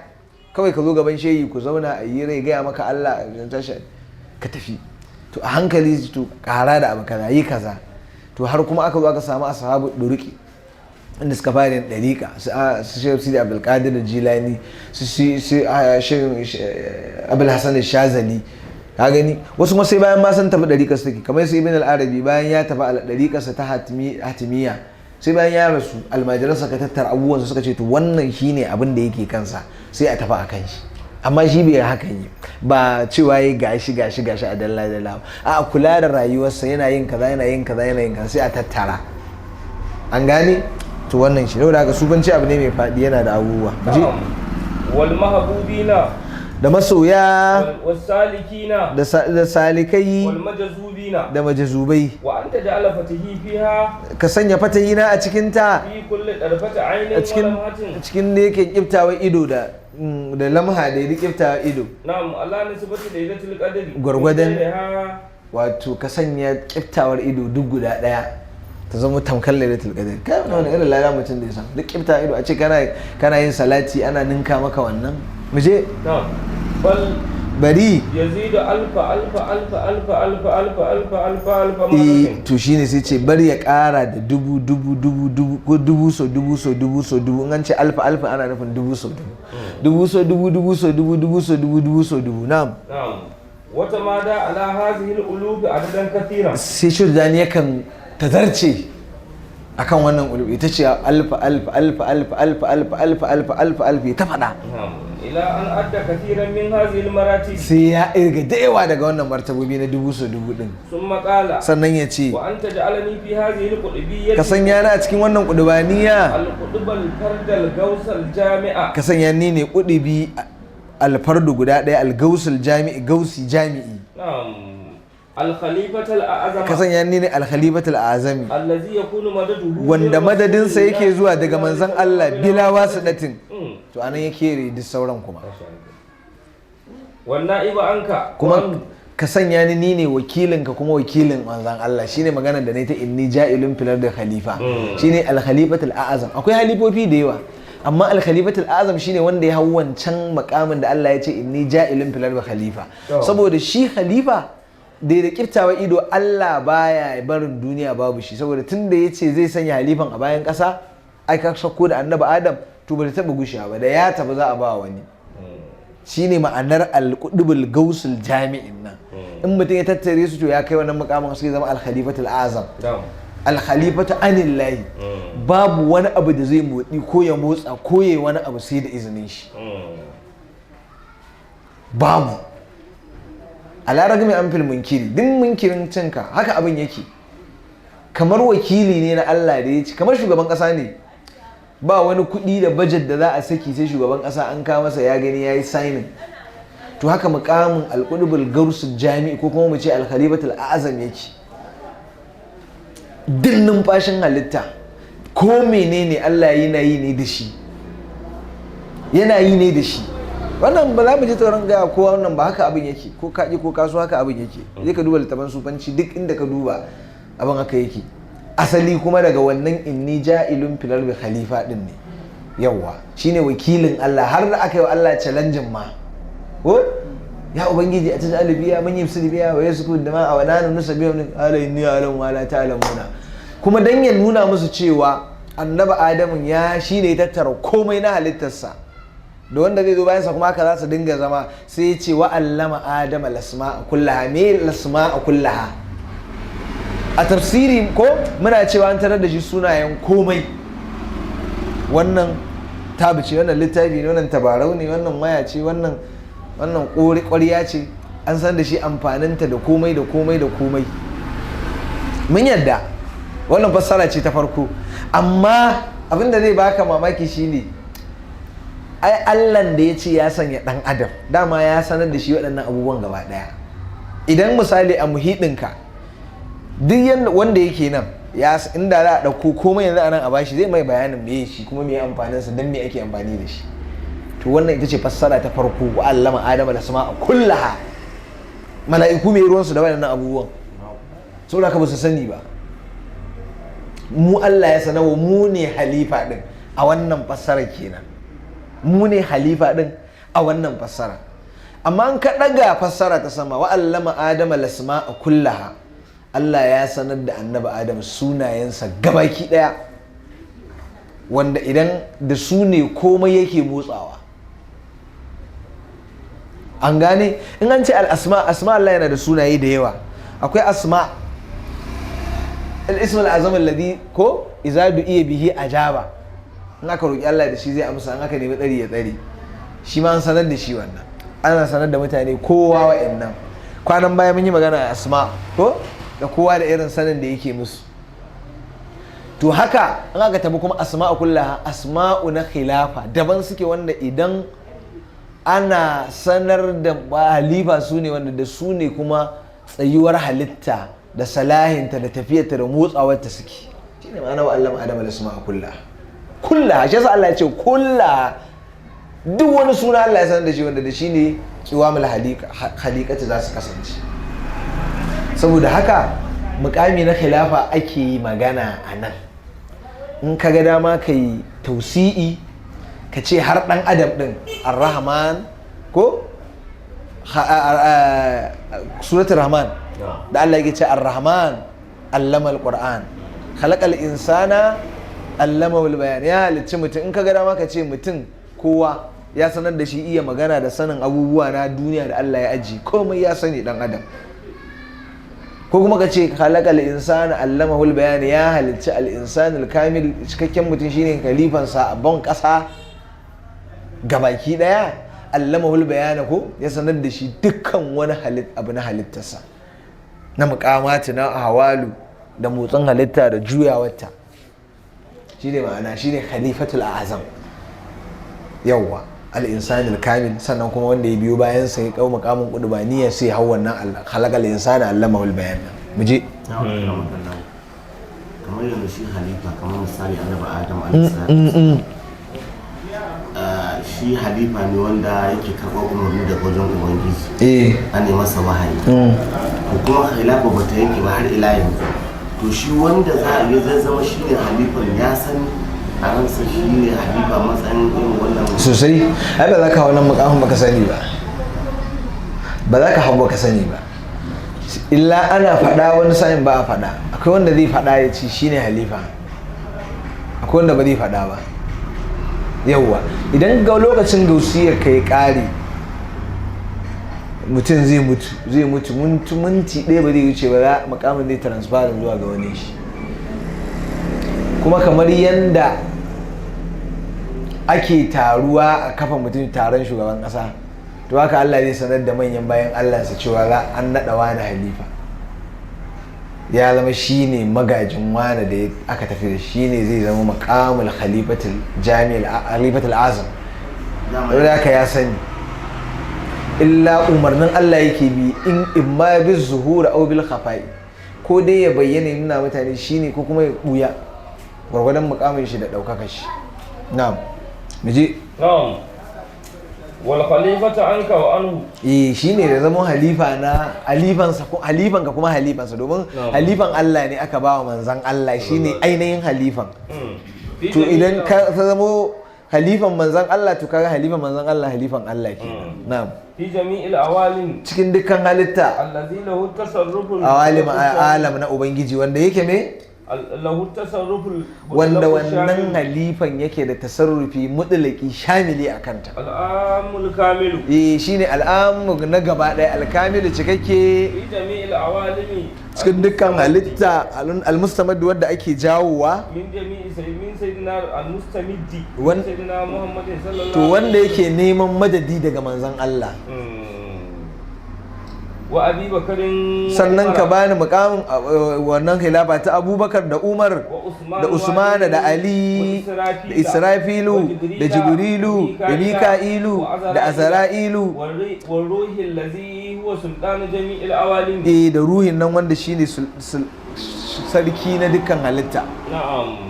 kawai, ka zo gaban shehi ku zauna a yi rai, gaya maka Allah, a tashi ka tafi. To a hankali, to kara da abu kaza, yi kaza. To har kuma aka zo aka samu ashabu duruki, inda suka fara yin ɗariƙa, su Shehu Sidi Abdulkadir da Jilani, su Shehu Abul Hasan Shazali. Ka gani, wasu kuma sai bayan ma sun tafi ɗariƙar su take, kamar su Ibn al-Arabi, bayan ya tafi ɗariƙarsa ta Hatimiyya, sai bayan ya rasu almajiransa ka tattara abubuwansa, suka ce to wannan shine abin da yake kansa, sai a tafi a kan shi. Amma shi bai hakan yi ba, cewa ya gashi gashi gashi a dalla dalla. A kula da rayuwarsa, yana yin kaza, yana yin kaza, yana yin kaza, sai a tattara. An gane? To wannan shi da haka sufanci abu ne mai faɗi, yana da abubuwa. Je. Wal mahbubina. Da masoya. Was salikina. Da salikai. Wal majzubina. Da majazubai. Wa anta ja'ala fatihi fiha. Ka sanya fatahina a cikinta. Fi kulli darfati aynin A cikin wa lamhatin. Cikin da yake kiftawa ido da lamha da yake kiftawa ido. Na'am, Allah nisbati lailatul qadri. Gwargwadon- Wato ka sanya kiftawar ido duk guda daya ta zama tamkar Lailatul Qadr. Kai, wani irin lada mutum da ya samu duk kiftawa ido, a ce kana yin salati ana ninka maka wannan. Mu je. Na'am, bal. Bari يزيد ألف ألف ألف ألف ألف ألف ألف ألف ألف eh, مرة. To shine sai ce bari ya kara da dubu dubu dubu dubu ko dubu so dubu so dubu so dubu. In an ce alfa alfa ana nufin dubu so dubu, dubu so dubu, dubu so dubu, dubu so dubu, dubu so dubu, na'am. نعم، وتمادى على هذه الألوف عددا كثيرا. Sai shurdani yakan tazarce akan wannan ulubi, ita ce alfa alfa alfa alfa alfa alfa alfa alfa alfa alfa, ya ta faɗa. نعم، إلى أن أدى كثيرا من هذه المراتب. Sai ya irga da yawa daga wannan martabobi na dubu so dubu din. ثم قال: Sannan ya ce: وأن تجعلني في هذه القطبية Ka sanya ni a cikin wannan kudubaniya القطب الفرد الغوث الجامعة ka sanya ni ne kudubi alfardu guda ɗaya, algausul jami'i, gausi jami'i. نعم، الخليفة الأعظم Ka sanya ni ne alkhalifatul azami الذي يكون مدده wanda من madadinsa رسول yake الله zuwa daga manzon Allah bila wasiɗatin. To anan ya kere duk sauran kuma. والنائب عنك Kuma ka sanya ni ni ne wakilinka kuma wakilin manzon Allah. Shine maganar da na ta inni ja'ilun filar da khalifa. Shine al-khalifatul a'azam. Akwai halifofi da yawa, amma al-khalifatul a'azam shine wanda ya hau wancan makamin da Allah ya ce inni ja'ilun filar da khalifa. Saboda shi khalifa da da kiftawa ido Allah baya barin duniya babu shi, saboda tunda ya ce zai sanya halifan a bayan ƙasa, ai ka sako da annabi Adam, to ba ta taɓa gushewa ba, da ya tafi za a ba wani. Shine ma'anar al-qudubul gausul jami'in nan. In mutum ya tattare su, to ya kai wannan mukamin, sai zama al-khalifatul azam. نعم Al-khalifatu anillahi, babu wani abu da zai motsi ko ya motsa ko ya wani abu sai da izinin shi. Babu a laragmi an fil munkiri, duk munkirin cinka haka abin yake. Kamar wakili ne na Allah da ya ci, kamar shugaban kasa ne, ba wani kuɗi da budget da za a saki sai shugaban kasa an kawo masa ya gani ya yi signing. To haka mukamin alƙudubul gausu jami'i ko kuma mu ce alkhalifatul azam yake. Duk numfashin halitta ko menene, Allah yana yi ne da shi, yana yi ne da shi. Wannan ba za mu ji tsoron gaya kowa wannan ba, haka abin yake, ko ka ko kaso haka abin yake. Zai ka duba littafan sufanci, duk inda ka duba abin haka yake. Asali kuma daga wannan inni ja'ilun fil ardi khalifa din ne. Yawa shine wakilin Allah, har da aka yi wa Allah challenge ma ko ya ubangiji a taj'alu biya man yufsidu biya wa yasku dama wa nahnu nusabbihu min qala inni a'lamu ma la ta'lamuna. Kuma dan ya nuna musu cewa annabi Adamu ya shine ya tattara komai na halittarsa da wanda zai zo bayansa, kuma haka za su dinga zama, sai ya ce wa allama adama lasma'a kullaha. Me lasma'a kullaha? A tafsiri ko muna cewa an tarar da shi sunayen komai. Wannan tabi ce, wannan littafi ne, wannan tabarau ne, wannan waya ce, wannan ƙwarya ce, an san da shi amfaninta da komai da komai da komai. Mun yadda wannan fassara ce ta farko, amma abin da zai baka mamaki shine ai Allahn da ya ce ya sanya ɗan adam, dama ya sanar da shi waɗannan abubuwan gaba ɗaya. Idan misali a muhiɗinka duk yanda wanda yake nan ya inda za a ɗauko komai yanzu a nan a bashi, zai mai bayanin me shi kuma me amfaninsa, don me ake amfani da shi. To wannan ita ce fassara ta farko, wa allama adama da sama'a kullaha. Mala'iku mai ruwansu da waɗannan abubuwan? Saboda haka ba su sani ba. Mu Allah ya sanarwa, mu ne halifa din a wannan fassara kenan, mu ne halifa din a wannan fassara. Amma in ka ɗaga fassara ta sama, wa allama adama lasma'a kullaha, Allah ya sanar da annabi Adam sunayensa gabaki ɗaya, wanda idan da su ne komai yake motsawa. An gane? In an ce al'asma, asma, Allah yana da sunaye da yawa. Akwai asma al-ism al-azam alladhi ko idza du'iya bihi ajaba, in aka roki Allah da shi zai amsa, in aka nemi tsari ya tsare. Shi ma an sanar da shi wannan, ana sanar da mutane kowa wa'annan. Kwanan baya mun yi magana a asma ko da kowa da irin sanin da yake musu. To haka in aka tabi kuma asma'u kullaha, asma'u na khilafa daban suke, wanda idan ana sanar da halifa su ne, wanda da su ne kuma tsayuwar halitta da salahinta da tafiyarta da motsawarta suke. Shine ma'ana wa allama adama da asma'a kullaha. Kullaha, shi yasa Allah ya ce kullaha, duk wani suna Allah ya sanar da shi, wanda da shi ne kiwamul halikati za su kasance. Saboda haka mukami na khilafa ake yi magana a nan. In ka ga dama ka yi tausi'i, ka ce har dan adam din, arrahman ko Suratul Rahman da Allah yake ce Ar-Rahman allama al-Qur'an, khalaqal insana allamahu al-bayan. Ya halicci mutum, in ka ga dama ka ce mutum kowa ya sanar da shi iya magana da sanin abubuwa na duniya da Allah ya aji, komai ya sani dan adam. Ko kuma ka ce khalaqal insana allamahu al-bayan, ya halicci al-insan al-kamil, cikakken mutum shine khalifansa a ban kasa gabaki daya, allamahu al-bayan, ko ya sanar da shi dukkan wani abu na halittarsa, na mukamati, na hawalu da motsin halitta da juyawarta. Shine ma'ana, shine khalifatul azam, yawwa, al-insanil kamil. Sannan kuma wanda ya biyo bayan sa ya kau makamin kudubaniya sai hau wannan khalaqal insana allamahul bayan. Mu je. Kamar yanzu shi halifa, kamar misali Annabi Adam alaihi, shi halifa ne wanda yake karɓar umarni daga wajen Ubangiji, an yi masa wahayi, ko kuma khilafa bata yanke ba har ila yanzu. To shi wanda za a yi zai zama shi ne halifan, ya san a ransa shi ne halifa matsayin irin wannan? Sosai, ai ba za ka hau nan mukamin baka sani ba, ba za ka hau baka sani ba. Illa ana faɗa, wani sa'in ba a faɗa. Akwai wanda zai faɗa ya ci shine halifa, akwai wanda ba zai faɗa ba. Yawwa, idan ga lokacin gausiyar ka ya ƙare, mutum zai mutu, zai mutu minti ɗaya ba zai wuce ba, za mukamin zai transfer zuwa ga wani shi. Kuma kamar yanda ake taruwa a kafa mutum, taron shugaban ƙasa, to haka Allah zai sanar da manyan bayan Allah su cewa za an naɗa wani halifa, ya zama shi ne magajin wani da aka tafi da shi, ne zai zama makamul khalifatul jami'il, khalifatul azam. Don haka ya sani, illa umarnin Allah yake bi, in imma bi zuhur aw bil khafa'i, ko dai ya bayyana nuna mutane shine, ko kuma ya buya, gwargwadon mukamin shi da ɗaukaka shi. Na'am, mu je. Na'am, wal khalifatu anka wa anhu. Eh, shine da zama halifa na halifansa ko halifanka kuma halifansa, domin halifan Allah ne aka ba wa manzan Allah, shine ainihin halifan. To idan ka zamo halifan manzan Allah, to kaga halifan manzan Allah halifan Allah kenan. Na'am. Fi jami'il awalim, cikin dukkan halitta, allazi lahu tasarrufu awalim, alam na ubangiji, wanda yake me lahu tasarrufu, wanda wannan halifan yake da tasarrufi mutlaki shamili a kanta. Al'amul kamilu. Eh, shine al'amu na gaba daya, alkamilu cikakke. Fi jami'il awalimi, cikin dukkan halitta, almustamad, wadda ake jawowa, min jami'i min sayyidina almustamiddi, sayyidina Muhammadin sallallahu to wanda yake neman madadi daga manzon Allah wa Abi Bakarin. Sannan ka bani mukamin wannan khilafa ta Abubakar da Umar da Usmana da Ali da Israfilu da Jibrilu da Mika'ilu da Azra'ilu wa ruhi allazi huwa sultanu jami'il awalim. Eh, da ruhin nan wanda shine sarki na dukkan halitta. Na'am,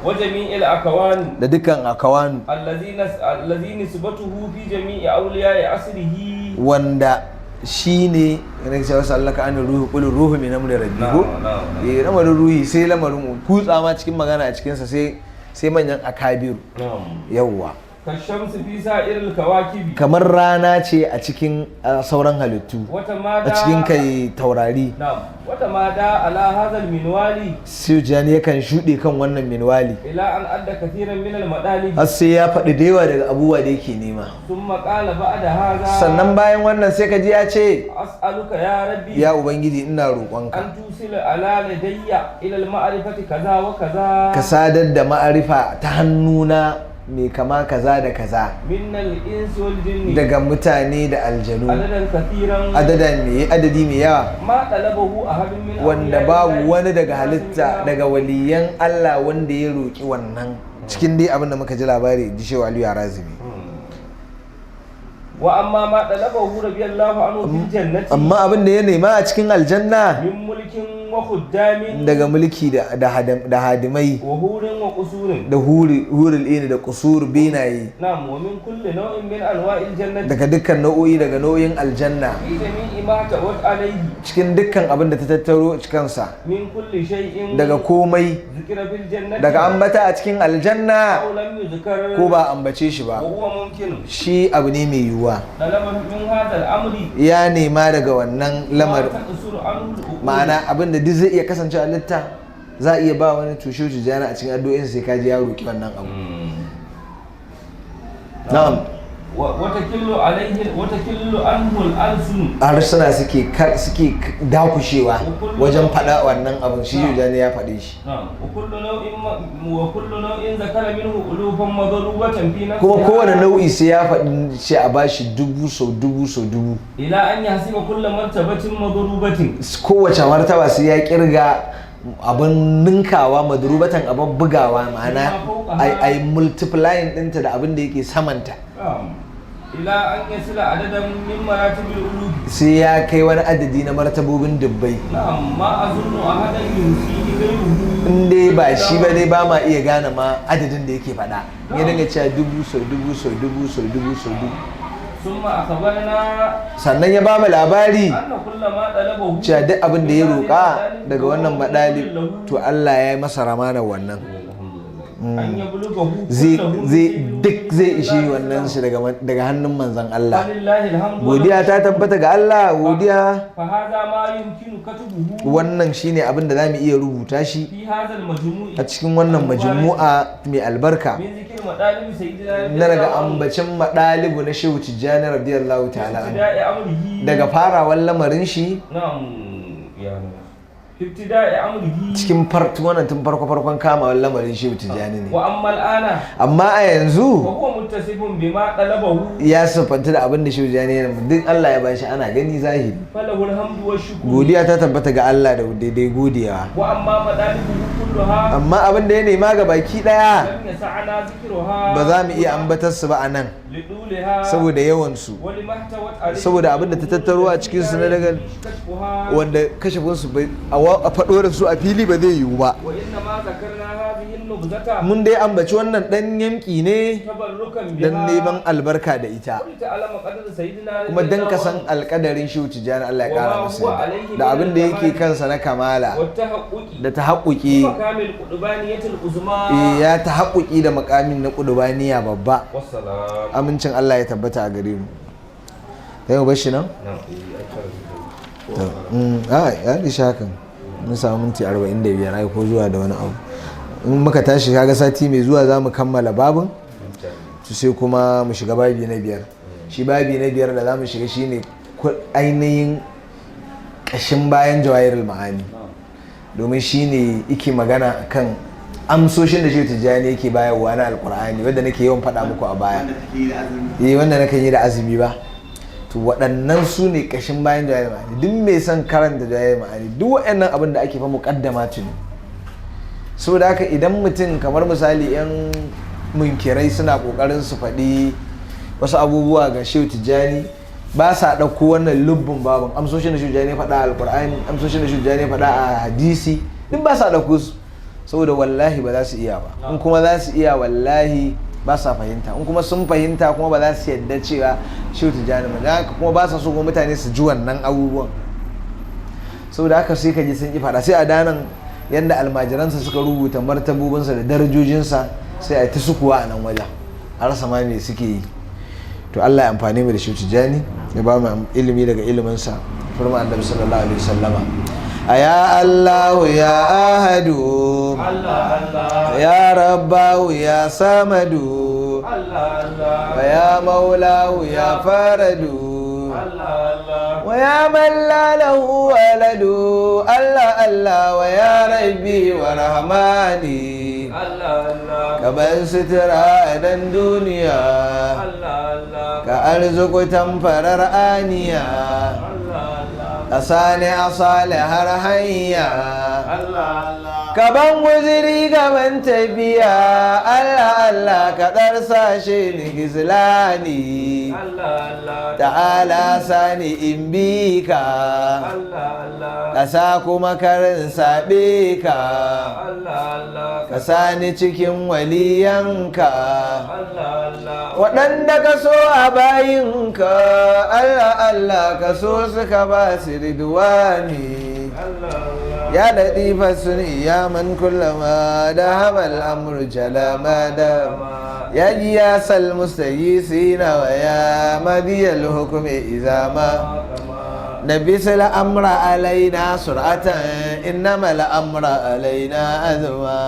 wa jami'il akawan, da dukkan akawanu, allazi allazi nisbatuhu fi jami'i awliya'i asrihi, wanda shi ne yana cewa sallaka an ruhu qul ruhu min amri rabbi, ko eh lamarin ruhi sai lamarin kutsa ma cikin magana a cikin sa sai sai manyan akabiru. Yawwa. Kashamsu fi sa'iril kawakibi, kamar rana ce a cikin sauran halittu, a cikin kai taurari. Wata ma da ala hadal minwali, Sujani yakan shuɗe kan wannan minwali, ila an adda kathiran min al madalib, har sai ya faɗi da yawa daga abubuwa da yake nema. Thumma qala ba'da hadha, sannan bayan wannan sai ka ji ya ce, as'aluka ya rabbi, ya ubangiji ina roƙonka, an tusila ala ladayya ila al ma'rifati kaza wa kaza, ka sadar da ma'arifa ta hannuna mai kama kaza da kaza, minnal insi wal jinni, daga mutane da aljanu, adadan kathiran, adadan mai adadi mai yawa, ma talabahu ahadun min wanda babu wani daga halitta daga waliyan Allah wanda ya roki wannan, cikin dai abin da muka ji labari ji Shehu Aliyu Harazimi. Wa amma ma talabahu radiyallahu anhu fil jannati, amma abin da ya nema a cikin aljanna, min mulkin wa khuddamin, daga mulki da hadimai, wa hurin wa qusurin, da hurul ini da qusur benaye, na'am, wa min kulli naw'in min anwa'il jannati, daga dukkan nau'o'i daga nau'in aljanna, fi jami'i ma ta'ud alayhi, cikin dukkan abin da ta tattaro cikin sa, min kulli shay'in, daga komai zikra fil jannati, daga ambata a cikin aljanna, aw lam yuzkar, ko ba ambace shi ba, wa huwa mumkin, shi abu ne mai yiwuwa. kirguwa. طلب من هذا الأمر Ya nema daga wannan ما lamarin, تقصر عنه العقول. ma'ana abin da duk zai iya kasancewa litta za a iya ba wani tushe tijjani a cikin addu'o'in, sai kaji ya roki wannan abu. Na'am. وتكل عليه وتكل عنه الألسن. Harsuna suke dakushewa wajen faɗa wannan abin, shi tijjani ya faɗe shi. نعم، وكل نوع ذكر منه ألوفا مضروبة في نفسها. Kuma kowane nau'i sai ya faɗi sai a bashi dubu sau dubu sau dubu. إلى أن يحسب كل مرتبة مضروبة. Kowace martaba sai ya kirga abin ninkawa, madrubatan, abin bugawa, ma'ana ai multiplying ɗinta da abin da yake samanta. نعم، إلى أن يصل عددا من مراتب الألوف. Sai ya kai wani adadi na martabobin dubbai. نعم، ما أظن أحدا ينسيه غيره. In dai ba shi ba dai ba ma iya gane ma adadin da yake faɗa, ya dinga cewa dubu sau dubu sau dubu sau dubu sau dubu. ثم أخبرنا Sannan ya ba mu labari أن كل ما طلبه cewa duk abin da ya roƙa daga wannan maɗalib, to Allah ya yi masa ramana wannan. أن يبلغه Zai كله. zai duk zai ishi wannan shi daga hannun manzon Allah. فلله الحمد. Godiya ta tabbata ga Allah, godiya. فهذا ما يمكن كتبه Wannan shine abin da zamu iya rubuta shi في هذا المجموع a cikin wannan majmu'a mai albarka من ذكر مطالب سيدنا na daga ambacin maɗalibu na Shehu Tijjani radiyallahu ta'ala anhu. ابتداء أمره. Daga farawar lamarin shi. نعم، يعني في ابتداء أمره. Cikin farko wannan, tun farko farkon kamawar lamarin Shehu Tijjani ne. وأما الآن Amma a yanzu فهو متصف بما طلبه. ya siffanta da abin da Shehu Tijjani ya duk Allah ya bashi, ana gani zahiri. فله الحمد والشكر. Godiya ta tabbata ga Allah da daidai godiya. وأما مطالبه كلها Amma abin da ya nema ga baki daya لم يسعنا ذكرها ba za mu iya ambatar su ba a nan لطولها saboda yawansu, ولما احتوت عليه saboda abin da ta tattaro a cikinsu na daga كشفها. wanda kashafinsu bai a faɗo da su a fili ba zai yiwu ba. وإنما ذكرنا هذه النبذة Mun dai ambaci wannan ɗan yanki ne تبركا بها don neman albarka da ita, ولتعلم قدر سيدنا kuma don ka san alƙadarin Shehu Tijjani, Allah ya ƙara masa yarda, da abin da yake kansa na kamala والتحقق da tahaqquqi. مقام القربانية العظمى. Ya tahaqquqi da makamin na ƙudubaniya babba. والسلام. Amincin Allah ya tabbata a gare mu. Sai mu bar shi nan. نعم إيه، أكثر. To, a ya isha hakan, mun samu minti 45 ai ko zuwa da wani abu. In muka tashi kaga sati mai zuwa za mu kammala babin to, sai kuma mu shiga babi na biyar. Shi babi na biyar da za mu shiga shine ainihin ƙashin bayan Jawahirul Ma'ani, domin shine yake magana kan amsoshin da Shehu Tijjani yake bayarwa na Alkur'ani, wanda nake yawan faɗa muku a baya. Wanda kake yi da azumi. Eh, wanda nakan yi da azumi ba. To waɗannan su ne ƙashin bayan Jawahir Ma'ani. Duk mai son karanta Jawahir Ma'ani, duk waɗannan abin da ake fa muƙaddama ne. Saboda haka idan mutum, kamar misali yan munkirai suna ƙoƙarin su faɗi wasu abubuwa ga Shehu Tijjani, ba sa ɗauko wannan lubbin babin, amsoshin da Shehu Tijjani ya faɗa a Alƙur'ani, amsoshin da Shehu Tijjani ya faɗa a hadisi, duk ba sa ɗauko su, saboda wallahi ba za su iya ba. In kuma za su iya, wallahi ba sa fahimta. In kuma sun fahimta kuma, ba za su yadda cewa Shehu Tijjani ba. Don haka kuma ba sa so kuma mutane su ji wannan abubuwan. Saboda haka sai ka ji sun ƙi faɗa, sai a danan yadda almajiransa suka rubuta martabobinsa da darajojinsa, sai a yi ta sukuwa a nan wajen, a rasa ma me suke yi. To Allah ya amfani mu da Shehu Tijjani, ya ba mu ilimi daga iliminsa, firma Annabi sallallahu alaihi wasallama. Ya Allahu ya Ahadu. Allah Allah. Ya Rabbahu ya Samadu. Allah Allah. Wa ya Maulahu ya Faradu. Allah Allah. Wa ya man la lahu waladu, Allah Allah, wa ya Rabbi wa Rahmani. Allah Allah. Ka ban sutura a nan duniya. Allah Allah. Ka arzukutan farar aniya. Allah Allah. Ka sani a har hanya. Allah Allah. Ka ban guziri gaban tafiya, Allah Allah, ka ɗarsa shi ni gizlani. Allah Allah. Ta'ala sani in bi ka. Allah Allah. Ka sa kuma karin saɓe ka. Allah Allah. Ka sani cikin waliyanka. Allah Allah. Waɗanda ka so a bayinka, Allah Allah, ka so suka ba su ridwani. Allah Allah. Ya latifa sun ya man kullama da hamal amru jala madam. يا جياس المستغيثين ويا مدي الحكم إذا ما نبس الأمر علينا سرعة، إنما الأمر علينا أذما.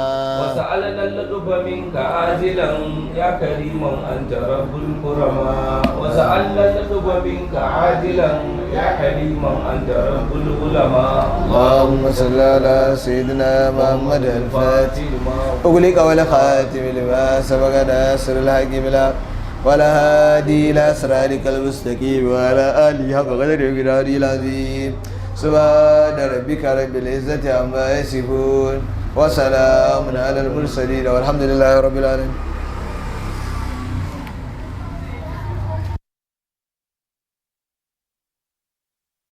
وسألنا اللطف منك عاجلا يا كريم أنت رب الكرماء. وسألنا اللطف منك عاجلا يا كريم أنت رب العلماء. اللهم صل على سيدنا محمد الفاتح أغلق والخاتم لما سبق ناصر الحق بلا ولا هادي إلى صراطك المستقيم وعلى آله حق قدره ومقداره العظيم. سبحان ربك رب العزة عما يصفون وسلام على المرسلين والحمد لله رب العالمين.